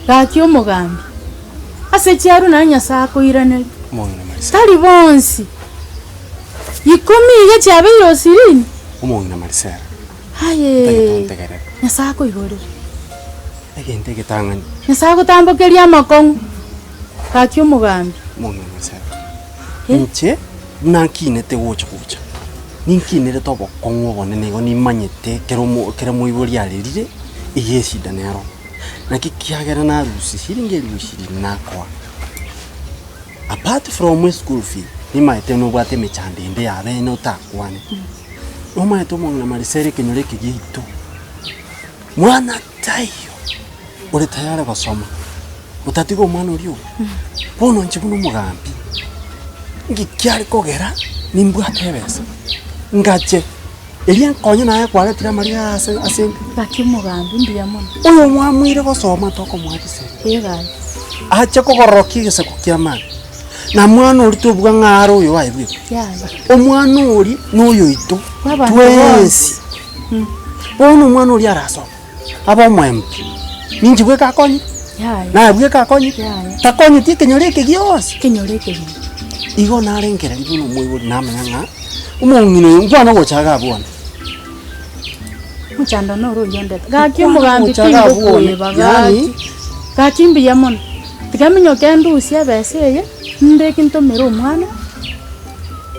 Gaki omogambi, ase chiarwa naye Nyasae akoiraneria. Omong'ina Marisela. Tari bonsi. Ikomi iga chiabeire osirini. Omong'ina Marisela. Ntagete Ayee, ontegerere. Nyasae akoigorere. Egento egetang'ani. Nyasae agotambokerie amakong'u. Gaki omogambi. Omong'ina Marisela. Eh. Inche buna nkinete gocha gocha, ninkinerete obokong'u obonene igo nimanyete ekero omo ekero moibori arerire, iga eshida nero. Naki kiagera narusia shiringi elifu ishirini nakoa. Apart from eschool fee, nimaete nobwate emechando ende ya bene otakwane. Nomaete omong'ina Marisela ekenyoro eke giaito, mwana taiyo ore tayari gosoma, otatiga omwana oria ogo. Bono inche buna omogambi, nki kiare kogera nimbwate ebesa, ngache. Erio nkonye naye kwaretire amariga ase ase ende. Gaki omogambi mbuya mono. Oyo mwamoire gosoma tokomoa chisemi. Ee gaki. Ache kogororokia egesaku ki'amani. Na mwana oria tobua ng'a are oyo aye bweka. Yaya. Omwana oria noyoito Bw'abanto twensi. bonsi. Bono omwana oria arasome. Abe omoembi, ninki bweka akonyete? Yaya. Naye bweka akonyete? Yaya. Takonyeti ekenyoro eke gionsi? Ekenyoro eke gionsi. Igo narengereria buna omoibori namanya ng'a omong'ina oyo nkwana gocha iga abwo one. Omochando noro oyio ondete. Gaki Nkwana omogambi gocha iga abwo one, tingokoeba yaani gaki. Gaki mbuya mono. Tiga minyoke ndusie ebesa eye, mbeke ntomere omwana,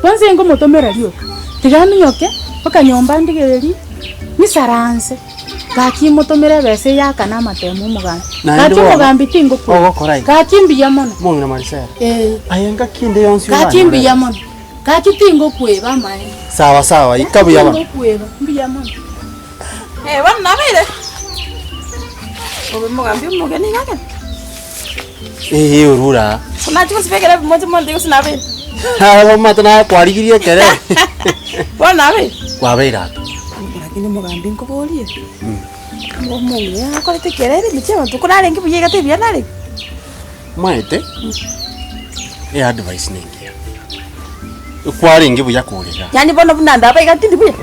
bonsi nkomotomera rioka. Tiga minyoke mpaka nyomba ndigererie, nisaranse. Gaki motomere ebesa eye akane amatemo omogambi. Naende Gaki bono, omogambi tingokweba. ogokora iga. Gaki mbuya mono. Omong'ina Marisela, Ee. aye ngaki ende yonsi Gaki oranyore mbuya ebesa. mono. Gaki tingokweba amaene. Sawa sawa, ika buya bono. Tingokweba, mbuya mono. Eh, bono nabeire obe omogambi omogeni iga gete. Ee orure aa. Nachi gosibekera ebimocho mono gose nabeire. Aye omanyete naye kwarigirie ekere. Bono nabeire. Kwabeire aa. Lakini omogambi nkoborie, omong'ina akorete ekerere emechie y'abanto ko narenge buya iga tari buya narenge? Omanyete, eadvice nengiya, ekwarenge buya kore igaa. Yaani bono buna ndaba iga tindi buya?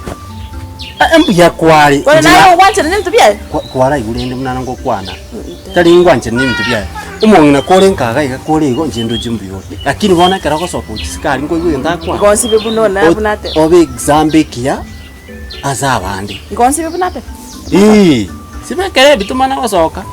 Eh, mbuya kware. Bono Inche naye na- ogwanchera na ebinto biaye? kwa- kwaraigure rende buna ngokwana, tari ngwanchera na ebinto biaye. Omong'ina kore nkaga iga kore igo inche ndoche mbuya ore. Lakini bono ekero ogosoka gochia isiko aria nkoigwa egento akwana. Igo nsibe buna one O- buna ate. Obe example ekiya ase abande. Igo nsibe buna ate. Eeh, sibe ekero ebi tomana gosoka.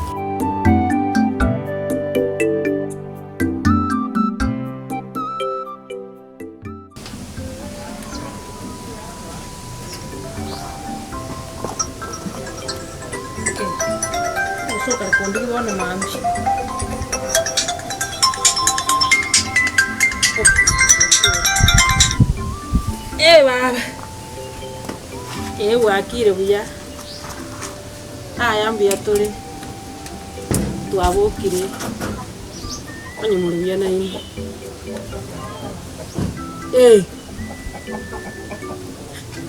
Eh baba, eh bwakire buya, aya mbuya tore, twabokire, onye more buya naende. Eh,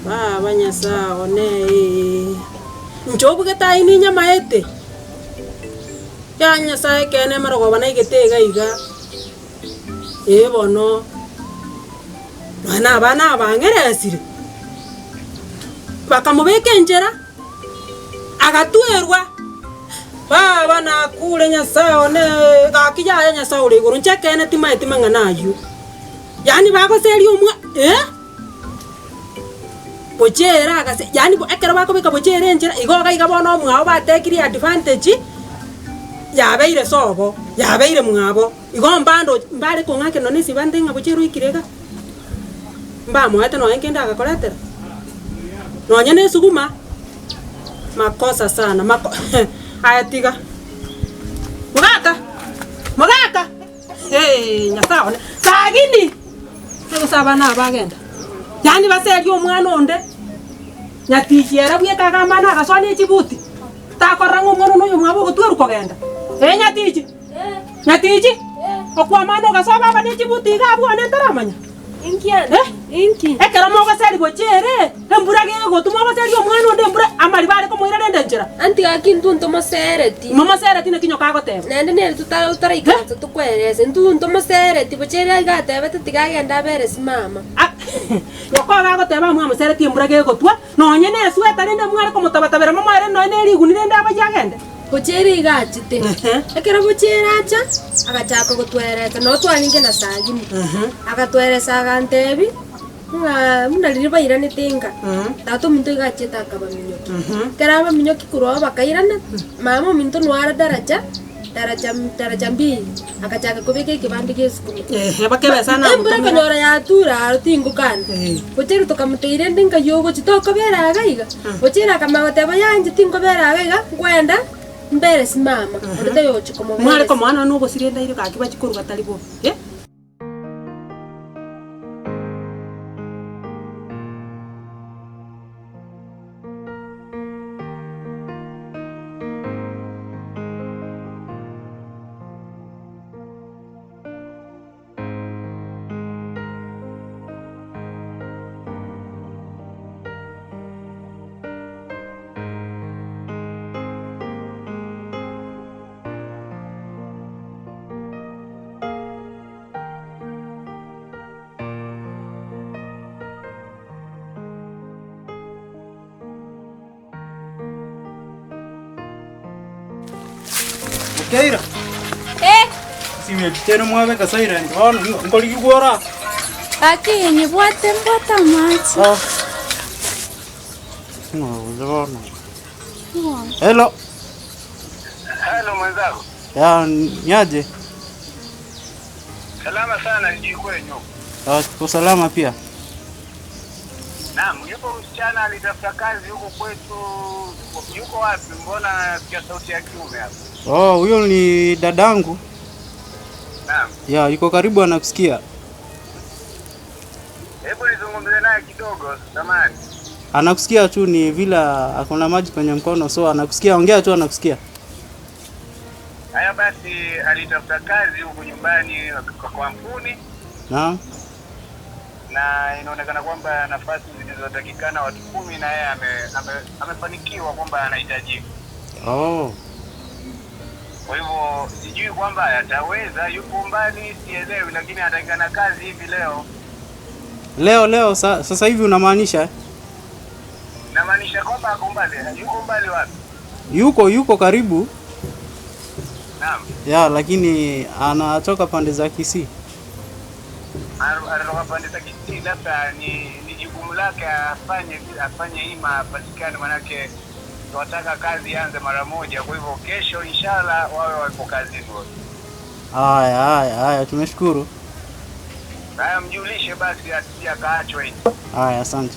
baba Nyasaye one eh, inche obugete aye ninyamaete, yaya Nyasaye ekeene emerogoba naigete iga iga, eh bono. Nonya na abana abang'eresire, bakamobeka enchera, agatwerwa, Baba nakure Nyasae one, gaki yaya Nyasae ore igoro, inche ekeene timaeti mang'ana ayio. Yaani bagoseria omwa eh? Bochera agase yaani ekero bakobeka bochera enchera, igo iga iga bono omwabo batekirie advantage, yabeire sobo, yabeire mwabo. Igo mbando mbare kong'akera nonya nesibante ng'a gochia eroikire iga, mbamoete nonya kende agakoretera, nonya na esuguma, makosa sana mako aye tiga. Mogaka! Mogaka! Eeh Nyasae one, sagini! Gose abana aba bagenda, yaani baserie omwana onde, nyatichi ere bweka agambe agasoa ne chibuti, takorora ng'a omwana one oyomwabo ogotwerwa kogenda, eh nyatichi. Nyatichi, okwamana ogasoa baba ne chibuti iga abwo one ntaramanya. Eh? Ekero mogoseri gochia ere, embura gegotwa mogoseria omwana onde embura, amariba are komoira rende enchera. Anti gaki intwe ntomosereti. Momosereti naki nyoka agoteba. Naende nere tota otaraikaransa tokoeresa, intwe ntomosereti bocha ere iga atebete tiga agende abere simama. Ah, nyoka iga agoteba mwamosereti embura gegotwa, nonye ne esweta rende mware komotabatabera momoere nonye ne riguni rende abayie agende. Bochere iga achete. Ekero bochere acha, agachaka gotweresa, nabo twarenge na Sagini. Agatweresa agantebi, ng'a buna riria bairanete nka, tata ominto iga achete akabaminyokia. Ekero abaminyokia korwa abwo bakairana, mama ominto noare daraja, daraja daraja mbili, agachaka kobeka ekebande gia esukuma. Ehe, bakebesa Embura nagotomera. ekonyora yature aro tingokana. Eh. Bochere tokamoteira ende nkai ogochia tokobera iga iga. Bochere akamanya goteba yaya tinkobera iga iga, nkwenda mbere simama, onde taiyo ogochia Mware komoberesa. komoa nonya na obosiri endaire gaki bachia korwa batari bobe, eh. Okeira, Eh, simu chichenu mwabeka silent bono nkorigigwa ora. gaki nyibwate mbwate amache. Ah. Ng'o bono. Hello. Halo mwenzangu. Ya niaje? Salama sana sijui kwenyu. Ah, tuko salama pia. Naam, yupo msichana alitafuta kazi huku kwetu. Yuko wapi? Mbona nasikia sauti ya kiume hapa? Oh, huyo ni dadangu. Naam. Ya, yuko karibu anakusikia. Hebu nizungumze naye kidogo, samahani. Anakusikia tu ni vile akona maji kwenye mkono so anakusikia, ongea tu anakusikia. Haya basi, alitafuta kazi huku nyumbani kwa kampuni Naam. na inaonekana kwamba nafasi zilizotakikana watu kumi na yeye ame, ame, amefanikiwa kwamba anahitajika. Oh. Kwa hivyo sijui kwamba ataweza, yupo mbali, sielewi, lakini anatakikana kazi hivi leo. Leo leo sa, sasa hivi unamaanisha eh? Namaanisha kwamba ako mbali. Yuko mbali wapi? Yuko yuko karibu. Naam. Ya, lakini anatoka pande za Kisii. Anatoka pande za Kisii, labda ni ni jukumu lake afanye afanye ima apatikane, manake tunataka kazi ianze mara moja. Kwa hivyo kesho inshallah wawe wapo kazini wote. Haya haya haya, tumeshukuru. Haya, mjulishe basi asije akaachwa hivi. Haya, asante.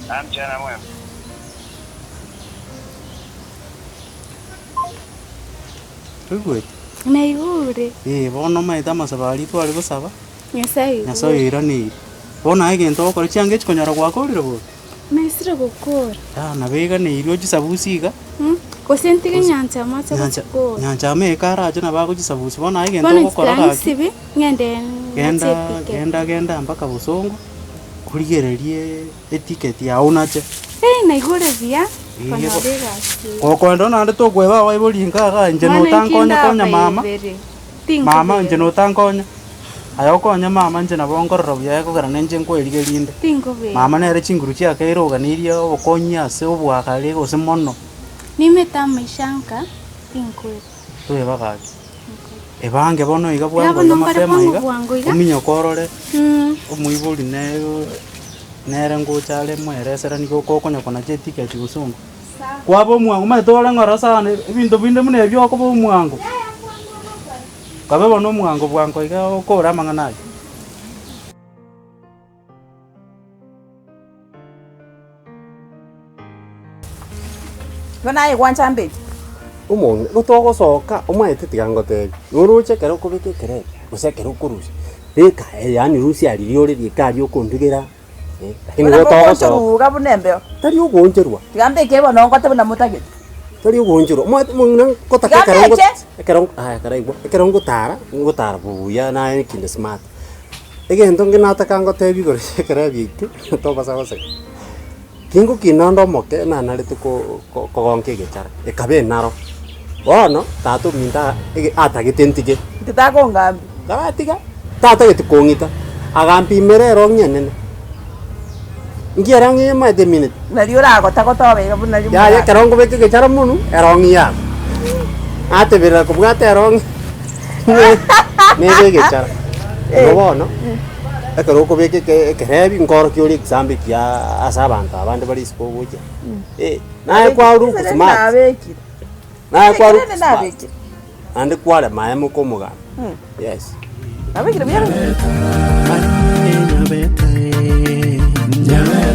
Haya, mchana mwema. Toigwete? Naigure. Eh, bono omanyete amasabo aria tware gosaba, Nyasaye Nyasaye oigure. oiraneire. Bono aye egento ogokora chianga echi konyora gwakorire bobe? Naisire gokora. Ah, nabo eiganeirie ochisabusie iga. Mm, Gose ntige nyancha amache Nyancha gochikora. nyancha ameka arache nabo agochisabusia bono aye egento Bono ogokora inche gaki. nsibi ng'ende Genda ngochie genda genda mpaka bosongo, origererie eticket yago onache. Hey, naigure buya Igo. konyora egasi eye. Gokoenda naende tokweba abaibori nka igaa inche Bono inki notankonya konya mama, ndabaibere, mama inche tinkobera, notankonya, aye okonye mama inche nabo nkorora buya ekogera ninche nkoerigeria inde. tinkobera. Mama nere chinguru chiakeire oganirie obokonyi ase obwakare gose mono. Nimete amaisha nka, tinkoeba. Toeba gaki. Ebange bono iga Iga bwango bono iga nkore mapema bwango iga, bwango iga. ominyoke orore, Mm. omoibori nere nere ngocha are moeresera nigo okonya konacha eticket gose onde. Kwaba omwango omanyete ore ng'ora sana ebinto binde buna ebio okoba omwango. Kabe bono omwango bwango iga okore amang'ana aywo. Bono aye gwancha mbeki. Omong'ina, igo togosoka omanyete tiga ngotebi, noroche ekero okobeka ekerebe gose ekero okorusia, beka yaani rusia riria ore rieka aria okondugera eh, lakini Buna igo togosoka. mogoonchoruga buna embeo. Tari ogooncherwa. Tiga mbeke bono ngote buna motagete. Tari ogooncherwa, omanyete omong'ina nkotaka Tiga ekero ngo mbeche. ekero aya karaigwa, ekero ngotara, ngotara buya naye ekinde smart. Egento nge nataka ngotebie igoro ekerebi ekio, tobasa goseka. Kingokina onde omoke nanarete ko- ko- kogonka egechara, ekaba enaro. Bono, tata ominto aa ege atagete ntige. Inche takongambia. Karatiga, tatagete kong'ita, agampimera erong'i enene. Nki erong'i emaete emineti? Nari oragota-gota obe iga buna riria Yaya omogaka. ekero nkobeka egechara monwe, erong'i yago. Nateberera kobwata erong'i nebe egechara. Igo bono, ekero okobeka eke ekerebi nkorokia ore ekisambe ekiya ase abanto abande bare isiko ogocha. Eh, naye kwa look Ekere smart, nabekire. naye kwa look Ekere smart, nabekire. naende kwarema aye moka omogambi, yes. Nabekire buya.